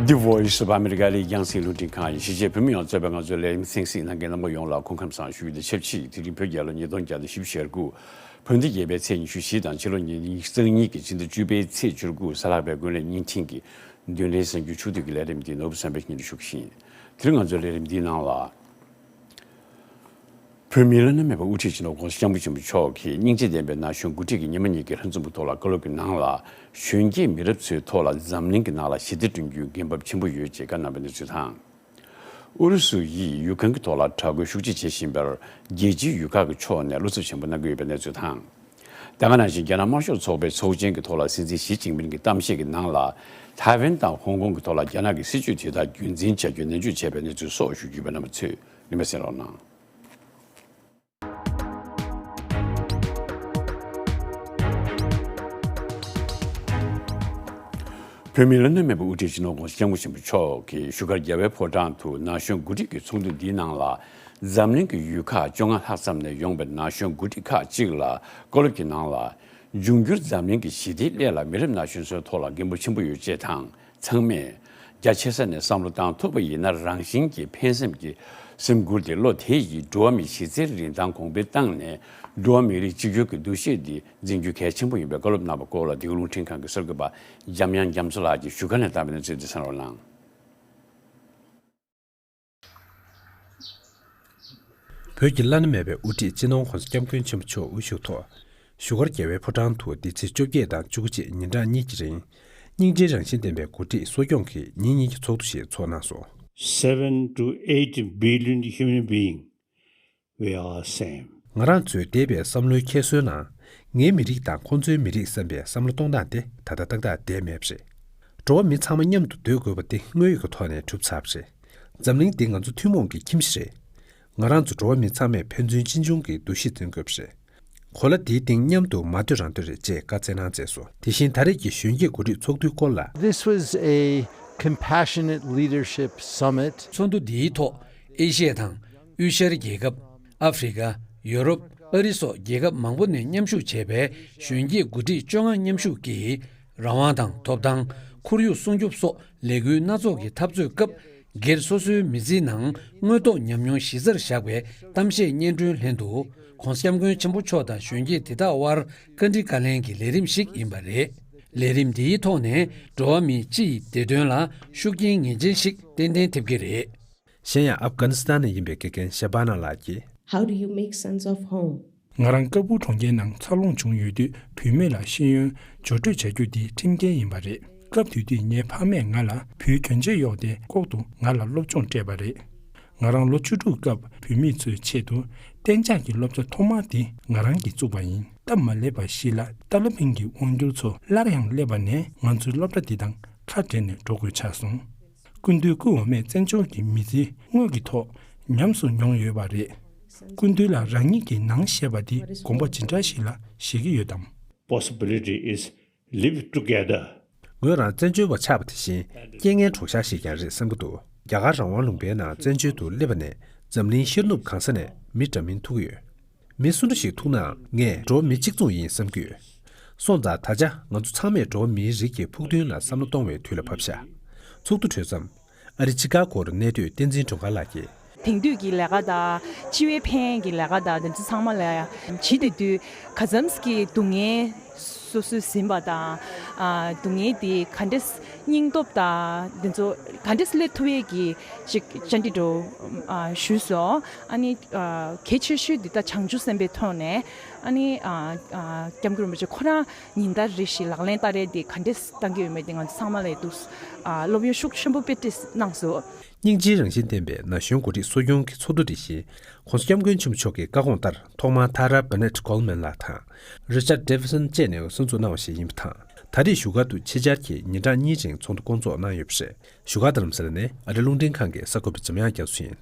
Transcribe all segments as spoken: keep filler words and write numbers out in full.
The Voice of America ལས་རྒྱང་སྲིང་རླུང་འཕྲིན་ཁང་ཡིན། གཞིས་བྱེས་བོད་མི་ཡོངས་གཙོས་པའི་ང་ཚོའི་ལས་རིམ་གསན་གཟིགས་གནང་མཁན་རྣམ་པ་ཡོངས་ལ་སྐུ་ཁམས་བཟང་ཞུ་རྒྱུ་དང་ཆབས་ཅིག་དེ་རིང་བོད་རྒྱལ་ལོ་ཉིས་སྟོང་བརྒྱ་དང་བཞི་བཅུ་ཞེ་དགུ། བོད་ཟླ་བརྒྱད་པའི་ཚེས་ཉི་ཤུ་བཞི་དང་ཕྱི་ལོ་ཉིས་སྟོང་ཉི་ཤུ་རྩ་གཉིས་ཀྱི་ཕྱི་ཟླ་བཅུ་པའི་ཚེས་བཅུ་དགུ། གཟའ་ལྷག་པའི་ཀུན་གླེང་བརྙན་འཕྲིན་གྱི་བདུན་ཕྲག་གསར་འགྱུར་ཕྱོགས་བསྡུས་ཀྱི་ལས་རིམ་འདི་ནོར་བུ་བསམ་འཕེལ་གྱིས་སྙན་སྒྲོན་ཞུ་གི་ཡིན། དེ་རིང་ང་ཚོའི་ལས་རིམ་འདིའི་ནང་ལ། བོད་མིའི་བླ་ན་མེད་པའི་དབུ་ཁྲིད་སྤྱི་ནོར་༸གོང་ས་༸སྐྱབས་མགོན་ཆེན་པོ་མཆོག་གིས་སྙིང་རྗེ་ལྡན་པའི་ན་གཞོན་འགོ་ཁྲིད་ཀྱི་ཉི་མ་གཉིས་ཀྱི་ལྷན་འཛོམས་ཀྱི་ཐོག་ལ་བཀའ་སློབ་ཀྱི་ནང་ལ། གཞོན་སྐྱེས་མི་རབས་ཚོའི་ཐོག་ལ་འཛམ་གླིང་གི་ནང་ལ་ཞི་བདེ་བསྐྲུན་རྒྱུའི་འགན་བབ་ཆེན་པོ་ཡོད་ཅེས་བཀའ་གནང་བའི་གནས་ཚུལ་དང་། ཨུ་རུ་སུ་ཡིས་ཡུལ་གང་གི་ཐོག་ལ་དྲག་རྒོལ་ཤུགས་ཆེ་བྱེད་བཞིན་པར་རྒྱལ་སྤྱིའི་ཡུལ་ཁག་གི་ཕྱོགས་ནས་བློ་འཚབ་ཆེན་པོ་གནང་གི་ཡོད་པའི་གནས་ཚུལ་དང་། དེ་ག་ནང་བཞིན་རྒྱ་ནག་དམར་ཤོག་ཚོགས་པའི་ཚོགས་ཆེན་གྱི་ཐོག་ལ་སྲིད་འཛིན་ཞི་ཅིན་ཕིང་གི་གཏམ་བཤད་ཀྱི་ནང་ལ། ཐའེ་ཝན་དང་ཧོང་ཀོང་གི་ཐོག་ལ་རྒྱ་ནག་གི་སྲིད་བྱུས་དེ་དག་རྒྱུན་འཛིན་བྱ་རྒྱུའི་ནན་བརྗོད་བྱས་པའི་གནས་ཚུལ་སོགས་ཞུ་རྒྱུ་ཡོད་པ་རྣམ་པ་ཚོས་ཉི་མ་གསན་རོགས་གནང་། བོད་མིའི་བླ་ན་མེད་པའི་དབུ་ཁྲིད་སྤྱི་ནོར་༸གོང་ས་༸སྐྱབས་མགོན་ཆེན་པོ་མཆོག་གིས་བཞུགས་སྒར་རྒྱལ་བའི་ཕོ་བྲང་དུ་ན་གཞོན་འགོ་ཁྲིད་ཀྱི་ཚོགས་འདུ་འདིའི་ནང་ལ། འཛམ་གླིང་གི་ཡུལ་ཁག་བཅོ་ལྔ་ལྷག་ཙམ་ནས་ཡོང་པའི་ན་གཞོན་འགོ་ཁྲིད་ཁག་ཅིག་ལ་བཀའ་སློབ་ཀྱི་ནང་ལ། འབྱུང་འགྱུར་འཛམ་གླིང་གི་ཞི་བདེའི་སླད་ལ་མི་རབས་ན་གཞོན་ཚོའི་ཐོག་ལ་འགན་འབོར་ཆེན་པོ་ཡོད་ཅེས་དང་། ཚང་མས་རྒྱ་ཆེ་ས་ནས་བསམ་བློ་བཏང་ཐུབ་པ་ཡིན་ན། རང་བཞིན་གྱིས་ཕན་སེམས་ཀྱི་སེམས་ཁུར་དེ་བློ་དེ་ཡིས་འགྲོ་བ་མིའི་གཞི་རྩའི་རིན་ཐང་གོང་འཕེལ་བཏང་ནས། འགྲོ་བ་མིའི་རིགས་གཅིག་གྱུར་གྱི་འདུ་ཤེས་འདི་འཛིན་རྒྱུ་གལ་ཆེན་པོ་ཡིན་པའི་བཀའ་སློབ་གནང་བའི་སྐོར་ལ། འདི་ག་རླུང་འཕྲིན་ཁང་གི་གསར་འགོད་པ་འཇམ་དབྱངས་རྒྱ་མཚོ་ལགས་ཀྱིས་བཞུགས་སྒར་ནས་བཏང་བའི་གནས་ཚུལ་འདི་གསན་རོགས་གནང་། བོད་ཀྱི་བླ་ན་མེད་པའི་དབུ་ཁྲིད་སྤྱི་ནོར་༸གོང་ས་༸སྐྱབས་མགོན་ཆེན་པོ་མཆོག་དབུ་བཞུགས་ཐོག་བཞུགས་སྒར་རྒྱལ་བའི་ཕོ་བྲང་དུ་འདི་ཚེས་བཅོ་བརྒྱད་དང་བཅུ་གཅིག་ཉིན་གྲངས་གཉིས་ཀྱི་རིང་། སྙིང་རྗེའི་རང་བཞིན་ལྡན་པའི་འགོ་ཁྲིད་གསོ་སྐྱོང་གི་ཉིན་གཉིས་ཀྱི་ཚོགས་འདུ་ཞིག་ཚོགས་གནང་སོང་། Seven to eight billion human beings we are same. ང་རང་ཚོའི་འདས་པའི་བསམ་བློའི་འཁྱེར་སོའི་ནང་། ངའི་མི་རིགས་དང་ཁོང་ཚོའི་མི་རིགས་བསམ་པའི་བསམ་བློ་གཏོང་སྟངས་དེ་ད་ལྟ་ཏག་ཏག་བསྡད་མེད་པ་རེད། འགྲོ་བ་མི་ཚང་མ་མཉམ་དུ་སྡོད་དགོས་པ་དེ་དངོས་ཡོད་ཀྱི་ཐོག་ནས་གྲུབ་ཚར་བ་རེད། འཛམ་གླིང་འདི་ང་ཚོ་ཐུན་མོང་གི་ཁྱིམ་གཞིས་རེད། ང་རང་ཚོ་འགྲོ་བ་མི་ཚང་མས་ཕན་ཚུན་གཅེས་འཇོག་གི་འདུ་ཤེས་འཛིན་དགོས་པ་རེད། གོ་ལ་འདིའི་སྟེང་མཉམ་དུ་མ་སྡོད་རང་སྡོད་རེད་ཅེས་བཀའ་སྩལ་གནང་མཛད་སོང་། དེ་བཞིན་ད་རེས་ཀྱི་གཞོན་སྐྱེས་འགོ་ཁྲིད་ཚོགས་འདུའི་སྐོར་ལ། This was a compassionate leadership summit. ཚོགས་འདུ་འདིའི་ཐོག་ཨེ་ཤི་ཡ་དང་དབུས་ཤར་རྒྱལ་ཁབ། ཨ་ཧྥེ་རི་ཀ། ཡོ་རོབ། ཨ་རི་སོགས་རྒྱལ་ཁབ་མང་པོ་ནས་མཉམ་ཞུགས་བྱས་པའི་གཞོན་སྐྱེས་འགོ་ཁྲིད་བཅོ་ལྔ་མཉམ་ཞུགས་ཀྱིས། རང་དབང་དང་ཐོབ་ཐང་། ཁོར་ཡུག་སྲུང་སྐྱོབ་སོགས་ལས་འགུལ་སྣ་ཚོགས་ཀྱི་འཐབ་རྩོད་སྐབས། སྒེར་སོ་སོའི་མི་ཚེའི་ནང་དངོས་ཐོག་ཉམས་མྱོང་གཞི་རྩར་བཞག་པའི་གཏམ་བཤད་སྙན་སྒྲོན་ལྷན་དུ། ༸གོང་ས་༸སྐྱབས་མགོན་ཆེན་པོ་མཆོག་དང་གཞོན་སྐྱེས་དེ་དག་དབར་བཀའ་འདྲི་བཀའ་ལན་གྱི་ལས་རིམ་ཞིག་ཡིན་པ་རེད། ལས་རིམ་འདིའི་ཐོག་ནས་འགྲོ་བ་མི་སྤྱི་ཡི་བདེ་དོན་ལ་ཤུགས་རྐྱེན་ངེས་ཅན་ཞིག་ཏན་ཏན་ཐེབས་ཀྱི་རེད། གཞན་ཡང་ཨབ་གྷ་ནི་སི་ཐན་ནས་ཡིན་པའི་དགེ་རྒན་ཤ་བྷ་ན་ལགས་ཀྱིས། How do you make sense of home? ང་རང་ཀ་སྦུག་གྲོང་ཁྱེར་ནང་འཚར་ལོངས་བྱུང་ཡོད་དུས། བུད་མེད་ལ་ཤེས་ཡོན་སྦྱོར་སྤྲོད་བྱ་རྒྱུ་འདི་ཁྲིམས་འགལ་ཡིན་པ་རེད། སྐབས་དེ་དུས་ངའི་ཕ་མས་ང་ལ་བུའི་གྱོན་ཆས་གཡོགས་ཏེ་ལྐོག་ཏུ་ང་ལ་སློབ་སྦྱོང་སྤྲད་པ་རེད། ང་རང་ལོ་བཅུ་དྲུག་སྐབས་བུད་མེད་ཚོའི་ཆེད་དུ་གཏན་འཇགས་ཀྱི་སློབ་གྲྭ་ཐོག་མ་དེ་ང་རང་གིས་བཙུགས་པ་ཡིན། སྟབས་མ་ལེགས་པ་ཞིག་ལ་ཏཱ་ལི་བན་གྱི་དབང་སྒྱུར་ཚོ་སླར་ཡང་སླེབས་པ་ནས། ང་ཚོའི་སློབ་གྲྭ་འདི་དང་ཁ་བྲལ་ནས་འགྲོ་དགོས་ཆགས་སོང་། སྐུ་མདུན་སྐུ་འོ་མས་བཙན་བྱོལ་གྱི་མི་ཚེ་དངོས་ཀྱི་ཐོག་ཉམས་སུ་མྱོང་ཡོད་པ་རེད། སྐུ་མདུན་ལ་རང་ཉིད་ཀྱི་ནང་བཤད་པ་འདི་དགོངས་པ་ཇི་འདྲ་ཞིག་ལ་བཞེས་ཀྱི་ཡོད་དམ། Possibility is live together. ངོས་རང་བཙན་བྱོལ་བ་ཆགས་པ་དེ་བཞིན་རྐྱེན་ངན་གྲོགས་ཤར་ཞིག་ཀྱང་རེད་བསམ་གྱི་འདུག་རྒྱ་གར་རང་དབང་ལུང་པའི་ནང་བཙན་བྱོལ་དུ་སླེབས་པ་ནས་འཛམ་གླིང་ཤར་ནུབ་གང་ས་ནས་མི་འདྲ་མིན་ཐུག་གི་ཡོད། མི་སུ་འདྲ་ཞིག་ཐུག་ནའང་ངས་འགྲོ་བ་མི་གཅིག་མཚུངས་ཡིན་བསམ་གྱི་ཡོད། སོང་ཙང་ད་ཆ་ང་ཚོ་ཚང་མས་འགྲོ་བ་མིའི་རིགས་ཀྱི་ཕུགས་འདུན་ལ་བསམ་བློ་གཏོང་བའི་དུས་ལ་བབས་ཤག་ཚོགས་འདུ་གྲོལ་མཚམས། ཨ་རི་ཆི་ཀ་གོར་གནས་སྡོད་བསྟན་འཛིན་སྒྲོལ་དཀར་ལགས་ཀྱིས། དེང་དུས་ཀྱི་ལས་ཀ་དང་སྤྱི་བའི་ཕན་གྱི་ལས་ཀ་དང་དེ་ཚོ་ཚང་མ་ལ་བྱེད་བསྡད་དུས། ག་ཙམ་གྱི་སྡུག་བསྔལ་སོ་སོས་ཟིན་པ་དང་། ཨ། སྡུག་བསྔལ་དེ་ག་འདྲས་སྙིང་སྟོབས་དང་དེ་ཚོ་ག་འདྲས་སླེབས་ཐུབ་ཡས་ཀྱི་ཅིག་བཅར་འདྲི་འདྲ་བོ་ཞུས་སོང་། ཨ་ནི། ཨ། གལ་ཆེ་ཤོས་འདི་ད་བྱང་ཆུབ་སེམས་དཔའི་ཐོག་ནས། ཨ་ནི། ཨ། ཨ། སྐྱབས་མགོན་རིན་པོ་ཆེ་ཁོ་རང་ཉིན་ལྟར་རེ་བཞིན་ལག་ལེན་བསྟར་ཡས་དེ་ག་འདྲས་བཏང་གི་ཡོད་མེད་དེ་ང་ཚོ་ཚང་མ་ལ་འདུག་ཨ། སློབ་ཡོན་ཤུགས་ཆེན་པོ་དཔེ་སྤྲད་གནང་སོང་། སྙིང་རྗེའི་རང་བཞིན་ལྡན་པའི་ན་གཞོན་འགོ་ཁྲིད་གསོ་སྐྱོང་གི་ཚོགས་འདུ་དེ་བཞིན་༸གོང་ས་༸སྐྱབས་མགོན་ཆེན་པོ་མཆོག་གི་བཀའ་དགོངས་ལྟར་ཐོག་མར་ཐ་ར་Bennett Coleman ལགས་དང་Richard Davidson བཅས་ནས་གསོ་འཛུགས་གནང་བ་ཞིག་ཡིན་པ་དང་། ད་རེས་བཞུགས་སྒར་དུ་ཕྱི་བཅར་གྱིས་ཉིན་གྲངས་གཉིས་རིང་ཚོགས་འདུ་སྐོང་ཚོགས་གནང་ཡོད་པ་རེད། བཞུགས་སྒར་རྡ་རམ་ས་ལ་ནས་ཨ་རི་རླུང་འཕྲིན་ཁང་གི་གསར་འགོད་པ་འཇམ་དབྱངས་རྒྱ་མཚོ་ཡིན།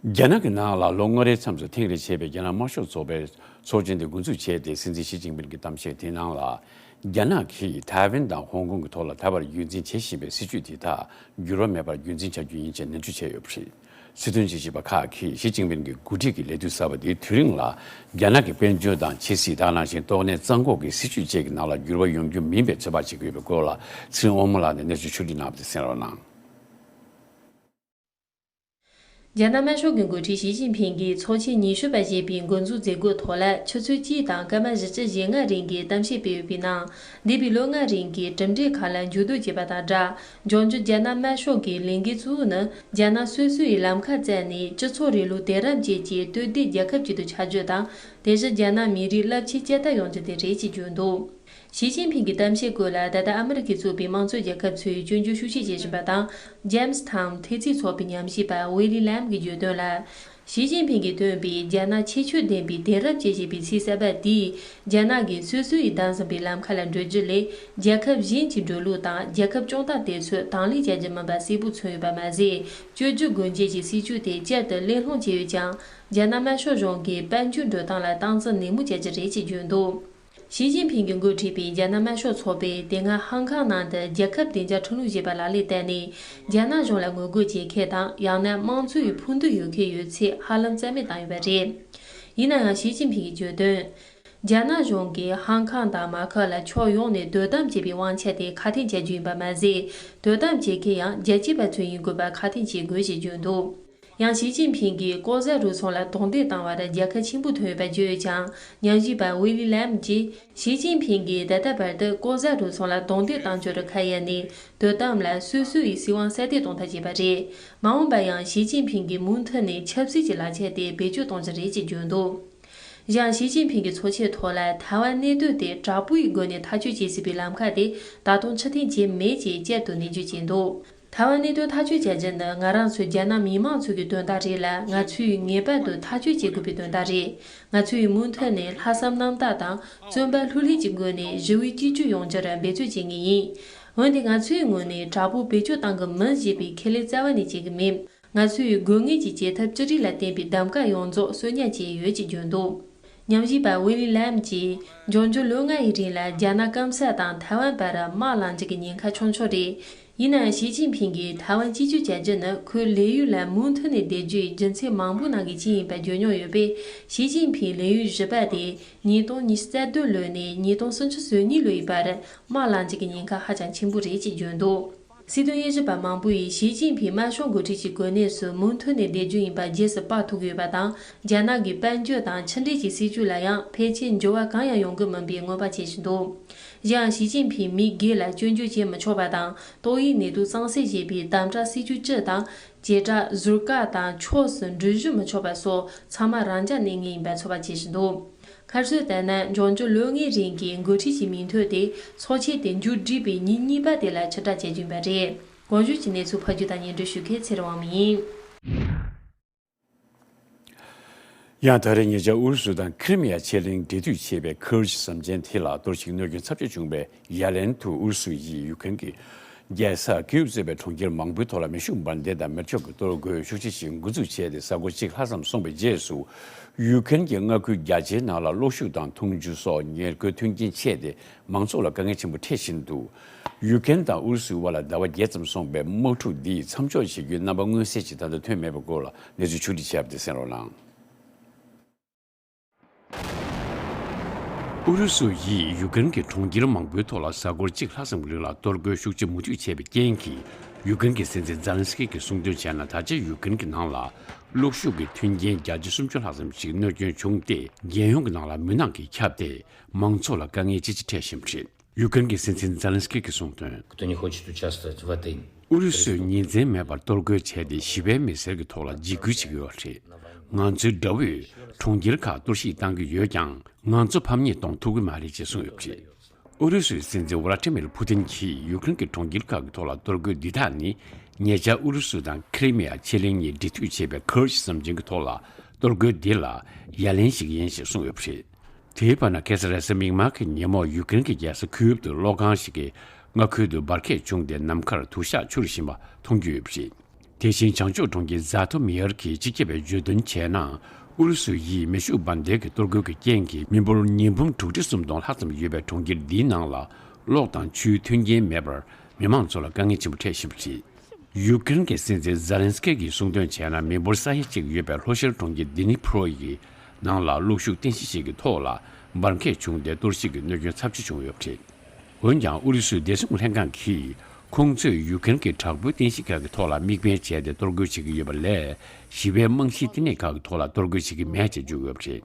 རྒྱ་ནག་གི་ནང་ལ་ལོ་ལྔ་རེའི་མཚམས་སུ་ཐེངས་རེ་བྱས་པའི་རྒྱ་ནག་དམར་ཤོག་ཚོགས་པའི་ཚོགས་ཆེན་དེ་འགོ་འཛུགས་བྱས་ཏེ། སྲིད་འཛིན་ཞི་ཅིན་ཕིང་གི་གཏམ་བཤད་དེའི་ནང་ལ། རྒྱ་ནག་གིས་ཐའེ་ཝན་དང་ཧོང་ཀོང་གི་ཐོག་ལ་ད་བར་རྒྱུན་འཛིན་བྱེད་བཞིན་པའི་སྲིད་བྱུས་དེ་དག་འགྱུར་བ་མེད་པར་རྒྱུན་འཛིན་བྱ་རྒྱུ་ཡིན་ཅེས་ནན་བརྗོད་བྱས་ཡོད་པ་རེད། སྲིད་དོན་དཔྱད་ཞིབ་པ་ཁག་གིས་ཞི་ཅིན་ཕིང་གི་འགོ་ཁྲིད་ཀྱི་ལས་དུས་གསར་པ་དེའི་དུས་རིང་ལ། རྒྱ་ནག་གི་དཔལ་འབྱོར་དང་ཆབ་སྲིད་དང་། ནང་བཞིན་ཏོག་དབྱིབས་གཙང་འགོག་གི་སྲིད་བྱུས་བཅས་ཀྱི་ནང་ལ་འགྱུར་བ་ཡོང་རྒྱུ་མིན་པའི་ཚོད་དཔག་བྱེད་ཀྱི་ཡོད་པའི་སྐོར་ལ། ཚེ་རིང་དབང་མོ་ལགས་ནས་གནས་ཚུལ་ཕྱོགས་སྒྲིག་གནང་བ་དེ་གསན་རོགས་གནང་། རྒྱ་ནག་དམར་ཤོག་གི་འགོ་ཁྲིད་ཞི་ཅིན་ཕིང་གིས་ཚོགས་ཆེན་ཉི་ཤུ་པ་ཞེས་པའི་འགོ་འཛུགས་མཛད་སྒོའི་ཐོག་ལ། ཆུ་ཚོད་གཅིག་དང་སྐར་མ་བཞི་བཅུ་ཞེ་ལྔ་རིང་གི་གཏམ་བཤད་སྤེལ་ཡོད་པའི་ནང་། འདས་པའི་ལོ་ལྔ་རིང་གི་གྲུབ་འབྲས་ཁག་ལ་མཇུག་བསྡོམས་བྱས་པ་དང་སྦྲགས། འབྱུང་འགྱུར་རྒྱ་ནག་དམར་ཤོག་གི་ལས་འགན་གཙོ་བོ་ནི། རྒྱ་ནག་སོ་སོ་ཡི་ལམ་ཁ་བཙལ་ནས། སྤྱི་ཚོགས་རིང་ལུགས་དེང་རབས་ཅན་གྱི་སྟོབས་ལྡན་རྒྱལ་ཁབ་ཅིག་ཏུ་ཆགས་རྒྱུ་དང་། དེ་བཞིན་རྒྱ་ནག་མི་རིགས་རླབས་ཆེན་བསྐྱར་དར་ཡོང་རྒྱུ་དེ་རེད་ཅེས་བརྗོད་འདུག། ཞི་ཅིན་ཕིང་གི་གཏམ་བཤད་སྐོར་ལ། ད་ལྟ་ཨ་མི་རི་ཀས་གཙོས་པའི་དམངས་གཙོ་རྒྱལ་ཁབ་ཚོས་སྐྱོན་བརྗོད་ཤུགས་ཆེ་བྱེད་བཞིན་པ་དང་། ཇེམ་སི་ཐའུན་ཐེ་ཚིག་ཚོགས་པའི་ཉམས་ཞིབ་པ་ཝེ་ལི་ལམ་གྱིས་བརྗོད་དོན་ལ། ཞི་ཅིན་ཕིང་གིས་བཏོན་པའི་རྒྱ་ནག་ཁྱད་ཆོས་ལྡན་པའི་དེང་རབས་ཅན་ཞེས་པའི་ཚིག་གསར་པ་དེས། རྒྱ་ནག་གིས་སོ་སོ་ཡིས་བདམས་ཟིན་པའི་ལམ་ཁ་ལ་འགྲོ་རྒྱུ་ལས། རྒྱལ་ཁབ་གཞན་གྱི་འགྲོ་ལུགས་དང་། རྒྱལ་ཁབ་སྐྱོང་སྟངས་དེ་ཚོ་དང་ལེན་བྱ་རྒྱུ་མིན་པ་གསལ་པོ་མཚོན་ཡོད་པ་མ་ཟད། བཅོས་བསྒྱུར་སྒོ་འབྱེད་ཀྱི་སྲིད་བྱུས་དེ་བསྐྱར་དུ་གླེང་སློང་བྱས་ཡོད་ཀྱང་། རྒྱ་ནག་དམར་ཤོག་གཞུང་གིས་དཔལ་འབྱོར་འགྲོ་སྟངས་ལ་སྟངས་འཛིན་ནན་མོ་བྱ་རྒྱུ་རེད་ཅེས་བརྗོད་འདུག། ཞི་ཅིན་ཕིང་གིས་འགོ་ཁྲིད་པའི་རྒྱ་ནག་དམར་ཤོག་ཚོགས་པས་དེ་སྔ་ཧང་ཀང་ནང་དུ་རྒྱལ་ཁབ་བདེ་འཇགས་ཁྲིམས་ལུགས་ཞེས་པ་ལག་ལེན་བསྟར་ནས། རྒྱ་ནག་གཞུང་ལ་ངོ་རྒོལ་བྱེད་མཁན་དང་། ཡང་ན་དམངས་གཙོ་ཡི་ཕུགས་འདུན་ཡོད་མཁན་ཡོད་ཚད་ཧ་ལམ་རྩ་མེད་བཏང་ཡོད་པ་རེད། ཡིན་ན་ཡང་། ཞི་ཅིན་ཕིང་གིས་བརྗོད་དོན། རྒྱ་ནག་གཞུང་གིས་ཧང་ཀང་དང་མ་ཁ་ལ་ཕྱོགས་ཡོངས་ནས་དོ་དམ་བྱེད་པའི་དབང་ཆ་དེ་ཁ་འཐེན་བྱ་རྒྱུ་ཡིན་པ་མ་ཟད། དོ་དམ་བྱེད་མཁན་ཡང་རྒྱལ་གཅེས་པ་ཚོ་ཡིན་དགོས་པ་ཁ་འཐེན་བྱེད་དགོས་ཞེས་བརྗོད་འདུག། ཡང་ཞི་ཅིན་ཕིང་གིས་ལྐོག་ཟ་རུལ་སུངས་ལ་རྡུང་རྡེག་བཏང་བར་རྒྱལ་ཁ་ཆེན་པོ་ཐོན་ཡོད་པ་བརྗོད་ཡོད་ཀྱང་། ཉམས་ཞིབ་པ་ཝེ་ལི་ལམ་གྱིས། ཞི་ཅིན་ཕིང་གིས་ད་ལྟ་བར་དུ་ལྐོག་ཟ་རུལ་སུངས་ལ་རྡུང་རྡེག་བཏང་རྒྱུར་ཁ་གཡར་ནས། དོ་དམ་ལ་སོ་སོ་ཡི་སྲིད་དབང་གསལ་སྟོན་གཏོང་ཐབས་བྱས་པ་རེད། མ་འོངས་པར་ཡང་ཞི་ཅིན་ཕིང་གིས་མུ་མཐུད་ནས་ཆབ་སྲིད་ཀྱི་ལག་ཆ་དེ་བེད་སྤྱོད་གཏོང་རྒྱུ་རེད་ཅེས་བརྗོད་འདུག། གཞན། ཞི་ཅིན་ཕིང་གིས་ཚོགས་ཆེན་ཐོག་ལ་ཐའེ་ཝན་གནད་དོན་དེ་དྲག་པོའི་སྒོ་ནས་ཐག་གཅོད་བྱེད་སྲིད་པའི་ལམ་ཁ་དེ་ད་དུང་ཕྱིར་འཐེན་བྱས་མེད་ཅེས་བསྐྱར་དུ་ནན་བརྗོད་བྱས་འདུག། ཐའེ་ཝན་གནད་དོན་ཐག་གཅོད་བྱ་རྒྱུ་ནི་ང་རང་ཚོ་རྒྱ་ནག་མི་མང་ཚོ་གི་དོན་དག་རེད་ལ། ང་ཚོས་ངེས་པར་དུ་ཐག་གཅོད་བྱེད་དགོས་པའི་དོན་དག་རེད། ང་ཚོས་མུ་མཐུད་ནས་ལྷག་བསམ་རྣམ་དག་དང་བརྩོན་པ་ལྷུར་ལེན་གྱི་སྒོ་ནས་ཞི་བའི་གཅིག་གྱུར་ཡོང་རྒྱུར་འབད་བརྩོན་བྱེད་ངེས་ཡིན། འོན་ཏེ་ང་ཚོའི་ངོས་ནས་དྲག་པོ་བེད་སྤྱོད་གཏང་གི་མིན་ཞེས་པའི་ཁས་ལེན་རྩ་བ་ནས་བྱེད་ཀྱི་མེད། ང་ཚོས་དགོས་ངེས་ཀྱི་བྱེད་ཐབས་ཅི་རིགས་ལ་བརྟེན་པའི་གདམ་ག་ཡོངས་རྫོགས་གསོག་ཉར་བྱས་ཡོད་ཅེས་བརྗོད་འདུག། ཉམས་ཞིབ་པ་ཝེ་ལི་ལམ་གྱིས། འབྱུང་འགྱུར་ལོ་ལྔ་ཡི་རིང་ལ་རྒྱ་ནག་སྐམ་ས་དང་ཐའེ་ཝན་བར་དམག་ལངས་རྒྱུ་གི་ཉེན་ཁ་ཆུང་ཆུང་རེད། ཡིན་ནའང་། ཞི་ཅིན་ཕིང་གིས་ཐའེ་ཝན་གཅིག་གྱུར་བྱ་རྒྱུ་ནི་ཁོའི་ལས་ཡུན་ལ་མུ་མཐུད་ནས་བསྡད་རྒྱུ་ཡི་རྒྱུ་མཚན་མང་པོའི་ནང་གི་གཅིག་ཡིན་པ་བརྗོད་མྱོང་ཡོད་པས། ཞི་ཅིན་ཕིང་ལས་ཡུན་བཞི་པ་དེ་ཉིས་སྟོང་ཉི་ཤུ་རྩ་བདུན་ལོ་ནས་ཉིས་སྟོང་སུམ་ཅུ་སོ་གཉིས་ལོ་ཡི་བར་དམག་ལངས་རྒྱུ་གི་ཉེན་ཁ་ཧ་ཅང་ཆེན་པོ་རེད་ཅེས་བརྗོད་འདུག། སྲིད་དོན་དབྱེ་ཞིབ་པ་མང་པོ་ཡིས་ཞི་ཅིན་ཕིང་དམར་ཤོག་འགོ་ཁྲིད་ཀྱི་གོ་གནས་སུ་མུ་མཐུད་ནས་བསྡད་རྒྱུ་ཡིན་པ་རྗེས་སུ་དཔག་ཐུབ་ཀྱི་ཡོད་པ་དང་། རྒྱ་ནག་གི་དཔལ་འབྱོར་དང་ཕྱི་འབྲེལ་གྱི་སྲིད་བྱུས་ལ་ཡང་ཕལ་ཆེར་འགྱུར་བ་གང་ཡང་ཡོང་གི་མིན་པའི་མངོན་པ་བྱེད་བཞིན་འདུག། གཞན་ཡང་། ཞི་ཅིན་ཕིང་མི་སྒེར་ལ་སྐྱོན་བརྗོད་བྱེད་མི་ཆོག་པ་དང་། ཏོག་དབྱིབས་ནད་དུག་གཙང་སེལ་ཞེས་པའི་དམ་དྲག་སྲིད་བྱུས་སྤྱི་དང་། བྱེ་བྲག་ཟུར་བཀག་དང་ཕྱོགས་སུ་འགྲུལ་བཞུད་མི་ཆོག་པ་སོགས་ཚང་མ་རང་འཇགས་གནས་ངེས་ཡིན་པ་ཚོད་དཔག་བྱེད་བཞིན་འདུག། ཁ་གསལ་ལྟར་ན། འབྱུང་འགྱུར་ལོ་ལྔའི་རིང་གི་འགོ་ཁྲིད་ཀྱི་མིང་ཐོ་དེ་ཚོགས་ཆེན་དེ་མཇུག་བསྒྲིལ་བའི་ཉིན་གཉིས་པ་དེ་ལ་ཕྱིར་བསྒྲགས་བྱ་རྒྱུ་ཡིན་པ་རེད། གོང་ཞུས་ཀྱི་གནས་ཚུལ་ཕབ་སྒྱུར་དང་སྙན་སྒྲོན་ཞུ་མཁན་ཚེ་རིང་དབང་མོ་ཡིན། ཡང་ད་རེས་ཉེ་ཆར་ཨུ་རུ་སུ་དང་ཁི་རི་མི་ཡ་ཕྱེད་གླིང་འབྲེལ་མཐུད་བྱས་པའི་ཁུར་ཤི་ཟམ་ཆེན་དེ་ལ་གཏོར་བཤིག་གནོད་སྐྱོན་ཚབས་ཆེ་བྱུང་བའི་ཡ་ལན་དུ། ཨུ་རུ་སུ་ཡིས་ཡུཀ་རེན་གྱི་རྒྱལ་ས་ཀིའུ་གཙོས་པའི་གྲོང་ཁྱེར་མང་པོའི་ཐོག་ལ་མེ་ཤུགས་འབར་མདེལ་དང་མེ་སྒྱོགས་ཀྱི་གཏོར་རྒོལ་ཤུགས་ཆེ་ཞིག་འགོ་འཛུགས་བྱས་ཏེ། གཟའ་འཁོར་གཅིག་ལྷག་ཙམ་སོང་བའི་རྗེས་སུ། ཡུཀ་རེན་གྱི་མངའ་ཁུལ་རྒྱ་ཆེའི་ནང་ལ་གློག་ཤུགས་དང་འཐུང་ཆུ་སོགས་ཉེར་མཁོའི་མཐུན་རྐྱེན་ཆད་དེ། མང་ཚོགས་ལ་དཀའ་ངལ་ཆེན་པོ་འཕྲད་བཞིན་འདུག། ཡུཀ་རེན་དང་ཨུ་རུ་སུའི་དབར་ལ་ཟླ་བ་བརྒྱད་ཙམ་སོང་བའི་དམག་འཁྲུག་འདིས་མཚམས་འཇོག་བྱེད་རྒྱུའི་རྣམ་པ་མངོན་གསལ་ཞིག་ད་ལྟ་ཐོན་མེད་པའི་སྐོར་ལ་གནས་ཚུལ་ཕྱོགས་སྒྲིག་བྱས་པ་དེ་གསན་རོགས་གནང་། ཨུ་རུ་སུ་ཡིས་ཡུཀ་རེན་གྱི་གྲོང་ཁྱེར་མང་པོའི་ཐོག་ལ་གཟའ་འཁོར་གཅིག་ལྷག་ཙམ་རིང་ལ་གཏོར་རྒོལ་ཤུགས་ཆེ་མུ་མཐུད་བྱས་པའི་རྐྱེན་གྱིས། ཡུཀ་རེན་གྱི་སྲིད་འཛིན་ཛེ་ལན་སི་ཀི་གིས་གསུངས་དོན་བྱས་ན། ད་ཆ་ཡུཀ་རེན་གྱི་ནང་ལ་གློག་ཤུགས་ཀྱི་མཐུན་རྐྱེན་བརྒྱ་ཆ་སུམ་ཅུ་ལྷག་ཙམ་ཞིག་གནོད་སྐྱོན་བྱུང་སྟེ། རྒྱལ་ཡོངས་ཀྱི་ནང་ལ་མུན་ནག་གིས་ཁྱབ་སྟེ། མང་ཚོགས་ལ་དཀའ་ངལ་ཅི་ཆེ་འཕྲད་བཞིན་པ་རེད། ཡུཀ་རེན་གྱི་སྲིད་འཛིན་ཛེ་ལན་སི་ཀི་གིས་གསུངས་དོན། Кто не хочет участвовать в этой ཨུ་རུ་སུས་ཉིན་མཚན་མེད་པར་གཏོར་རྒོལ་བྱས་ཏེ། ཞི་བའི་མི་སེར་གྱི་ཐོག་ལ་འཇིགས་སྐུལ་བྱེད་ཀྱི་ཡོད་པ་རེད། ང་ཚོའི་དགྲ་བོས་གྲོང་ཁྱེར་ཁག་གཏོར་བཤིག་བཏང་གི་ཡོད་ཀྱང་། ང་ཚོ་ཕམ་ཉེས་གཏོང་ཐུབ་ཀྱི་མ་རེད་ཅེས་གསུངས་ཡོད་པ་རེད། ཨུ་རུ་སུའི་སྲིད་འཛིན་ཝ་ལ་ཏི་མིར་ཕུ་ཏིན་གྱིས་ཡུཀ་རེན་གྱི་གྲོང་ཁྱེར་ཁག་གི་ཐོག་ལ་གཏོར་རྒོལ་འདི་དག་ནི། ཉེ་ཆར་ཨུ་རུ་སུ་དང་ཁི་རི་མི་ཡ་ཕྱེད་གླིང་གཉིས་འབྲེལ་མཐུད་བྱས་པའི་ཁུར་ཤི་ཟམ་ཆེན་གྱི་ཐོག་ལ་གཏོར་རྒོལ་འདི་ལ་ཡ་ལན་ཞིག་ཡིན་ཞེས་གསུངས་ཡོད་པ་རེད། དེའི་བར་ན། ཁ་སང་རེས་གཟའ་མིག་དམར་གྱི་ཉིན་མོ། ཡུཀ་རེན་གྱི་རྒྱལ་ས་ཁིའུབ་ཏུ་གློག་ཁང་ཞིག་གི་མངའ་ཁུལ་དུ་འབར་གས་བྱུང་སྟེ། ནམ་མཁར་དུ་ཞག་འཕྱུར་བཞིན་པ་མཐོང་རྒྱུ་ཡོད་པ་རེད། དེ་བཞིན་བྱང་ཕྱོགས་གྲོང་ཁྱེར་ཛཱ་ཐོ་མི་ཡར་གྱིས་སྤྱི་ཁྱབ་པས་བརྗོད་དོན་བྱས་ན། ཨུ་རུ་སུ་ཡིས་མེ་ཤུགས་འབར་མདེལ་གྱི་གཏོར་རྒོལ་གྱི་རྐྱེན་གྱིས་མི་འབོར་ཉིས་འབུམ་དྲུག་ཁྲི་སུམ་སྟོང་ལྷག་ཙམ་ཡོད་པའི་གྲོང་ཁྱེར་འདིའི་ནང་ལ་གློག་དང་ཆུའི་མཐུན་རྐྱེན་མེད་པར་མི་མང་ཚོ་ལ་དཀའ་ངལ་ཆེན་པོ་འཕྲད་བཞིན་པ་རེད། ཡུ་ཀེ་རེན་གྱི་སྲིད་འཛིན་ཛེ་ལན་སི་ཀི་གིས་གསུངས་དོན་བྱས་ན། མི་འབོར་ས་ཡ་གཅིག་ཡོད་པའི་ལྷོ་ཤར་གྲོང་ཁྱེར་ཌི་ནི་པྲོ་ཡི་ནང་ལ་གློག་ཤུགས་རྟེན་གཞི་ཞིག་གི་ཐོག་ལ་འབར་མཁས་བྱུང་སྟེ་གཏོར་བཤིག་གི་གནོད་སྐྱོན་ཚབས་ཆེ་བྱུང་ཡོད་པ་རེད། འོན་ཀྱང་ཨུ་རུ་སུའི་བདེ་སྲུང་ལྷན་ཁང་གིས་ཁོང་ཚོས་ཡུ་ཀེ་རེན་གྱི་དྲག་པོའི་རྟེན་གཞི་ཁག་གི་ཐོག་ལ་དམིགས་འབེན་བྱས་ཏེ་གཏོར་རྒོལ་བྱེད་ཀྱི་ཡོད་པ་ལས། ཞི་བའི་རྨང་གཞིའི་བསྟི་གནས་ཁག་གི་ཐོག་ལ་གཏོར་རྒོལ་བྱེད་ཀྱི་མེད་ཅེས་བརྗོད་ཡོད་པ་རེད།